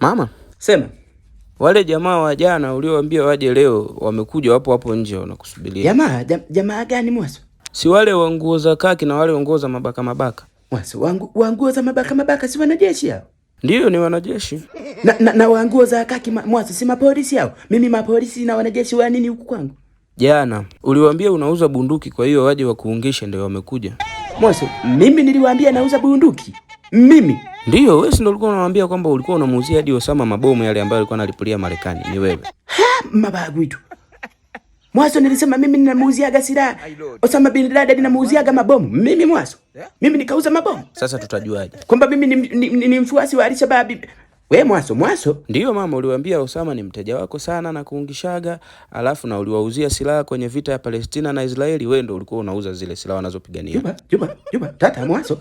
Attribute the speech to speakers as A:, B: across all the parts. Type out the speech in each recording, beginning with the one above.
A: Mama,
B: Sema.
A: Wale jamaa wa jana uliowaambia waje leo wamekuja, wapo hapo nje wanakusubiria.
B: Jamaa, jamaa gani Mwaso?
A: Si wale wa nguo za kaki na wale wa nguo za mabaka mabaka.
B: Mwaso, wa nguo za mabaka mabaka si wanajeshi hao?
A: Ndiyo, ni wanajeshi.
B: Na wa nguo za kaki Mwaso si mapolisi hao? Mimi mapolisi na wanajeshi wa nini huku kwangu?
A: Jana uliwaambia unauza bunduki, kwa hiyo waje wakuungishe, ndio wamekuja.
B: Mwaso, mimi niliwaambia nauza bunduki? Mimi?
A: Ndiyo, wewe si ndio ulikuwa unawaambia kwamba ulikuwa unamuuzia hadi Osama mabomu yale ambayo alikuwa analipulia Marekani? Ni wewe.
B: Ha, mabagu tu. Mwaso, nilisema mimi ninamuuziaga silaha Osama bin Laden, ninamuuziaga mabomu. Mimi Mwaso? Mimi nikauza mabomu?
A: Sasa tutajuaje?
B: Kwamba mimi ni mfuasi wa Al-Shabaab. We Mwaso, Mwaso?
A: Ndiyo mama, uliwaambia Osama ni mteja wako sana na kuungishaga, alafu na uliwauzia silaha kwenye vita ya Palestina na Israeli. Wewe ndio ulikuwa unauza zile silaha wanazopigania.
B: Juba, Juba, Juba, tata Mwaso.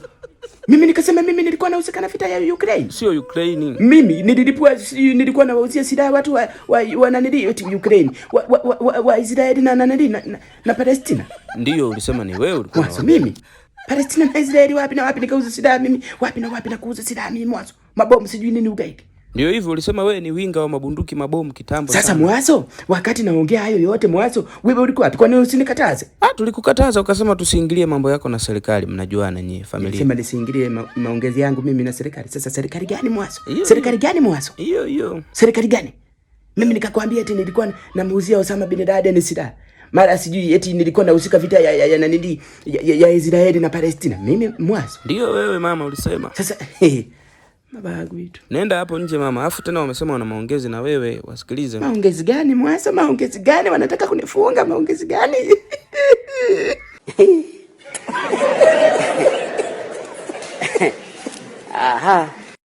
B: Mimi nikasema mimi nilikuwa nahusika na vita ya Ukraine.
A: Sio Ukraine.
B: Mimi nililipwa, nilikuwa nawauzia silaha watu wa nanili, eti Ukraine, wa Israeli na nanili, na Palestina.
A: Ndiyo, ulisema ni wewe ulikuwa
B: Mwaso,
A: unawauzia.
B: mimi Palestina na Israeli wapi na wapi nikauza silaha mimi? Wapi na wapi na kuuza silaha mimi Mwaso? Mabomu sijui nini ugaidi.
A: Ndio hivyo ulisema wewe ni winga wa mabunduki mabomu kitambo
B: Sasa
A: sana.
B: Mwaso, wakati naongea hayo yote Mwaso, wewe ulikuwa wapi? Kwa nini usinikataze?
A: Tulikukataza ukasema tusiingilie mambo yako na serikali, mnajuana nyie familia.
B: Nilisema nisiingilie maongezi yangu mimi na serikali. Sasa serikali gani Mwaso?
A: Hiyo,
B: Serikali gani Mwaso?
A: Hiyo hiyo.
B: Serikali gani? Mimi nikakwambia eti nilikuwa namuuzia Osama bin Laden silaha. Mara sijui eti nilikuwa nahusika vita ya Israeli na Palestina. Mimi Mwaso.
A: Ndio wewe mama ulisema.
B: Sasa hey, mabagu yetu.
A: Nenda hapo nje mama, alafu tena wamesema wana maongezi na wewe, wasikilize.
B: Maongezi gani Mwaso? Maongezi gani? Wanataka kunifunga maongezi gani? Aha.